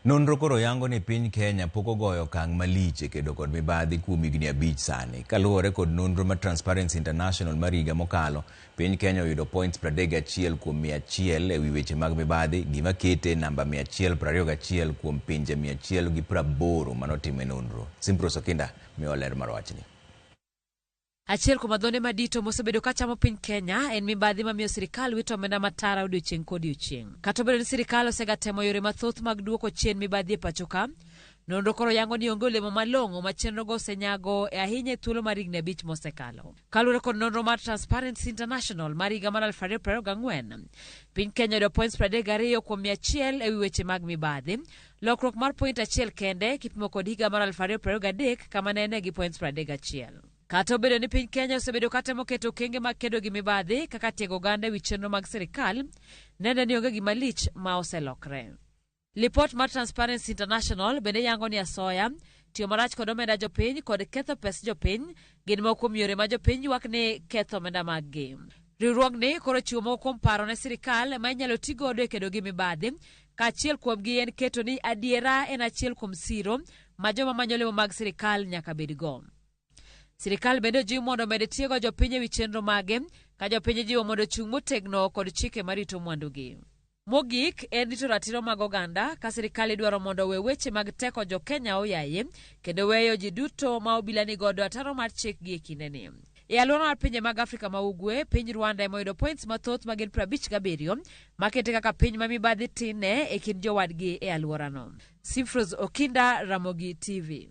Nonro koro yango ni piny Kenya pok ogoyo okang' malich e kedo kod mibadhi kuom higni 5 sani. Kaluwore kod nonro mar Transparency International mar higa mokalo, piny Kenya oyudo points 31 kuom 100 ewi weche mag mibadhi, gima kete namba 121 kuom pinje 180 manotime nonro. Simprose Okinda miyowa ler mar wachni. Achiel kuom adhonde madito mosebedo ka chamo piny Kenya en mibadhi mamiyo sirikal wito omenda matara odiochieng' kodiochieng'. Kata obedo ni sirikal osegatemo yore mathoth mag duoko chien mibadhi e pacho ka, nonro koro yango ni onge olemo malong'o ma chenrogo osenyago e ahinya e thuolo mar higni 5 mosekalo. Kaluwore kod nonro mar Transparency International mar higa mar 2024, piny Kenya oyudo points 32 kuom 100 e wi weche mag mibadhi, lokruok mar point achiel kende kipimo kod higa mar 2023 kama ne en gi points 31. Kata obedo ni piny Kenya osebedo ka temo keto okenge mag kedo gi mibadhi kaka tiego oganda e wi chenro mag sirikal, nende ni onge gima lich ma oselokre. Lipot mar Transparency International bende yango ni asoya, tiyo marach kod omenda jopiny kod ketho pes jopiny gin moko kuom yore ma jopiny ywak ni ketho omenda maggi. Riwruogni koro chiwo moko kuom paro ne sirikal ma inyalo ti godo e kedo gi mibadhi, ka achiel kuomgi en keto ni adiera en achiel kuom siro ma joma manyo lemo mag sirikal nyaka bedgo. Sirikal bende ojiw mondo omed tiego jopiny ewi chenro mage, ka jopiny ijiwo mondo ochung' motegno kod chike marito mwandugi. Mogik en rito ratiro mag oganda, ka sirikal idwaro mondo owe weche mag teko jo Kenya oyaye kendo weyo ji duto ma obila ni godo ataro mar chik gi e kindeni. E alwora mar pinje mag Afrika ma Ugwe, piny Rwanda ema oyudo points mathoth ma gin 57 makete kaka piny ma mibadhi tinne e kind jowadgi e alworano. Simfros Okinda, Ramogi TV.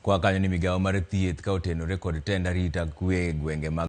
Kwa kanyo ni migawo mar thieth ka otenore kod tend arita kwe e gwenge mag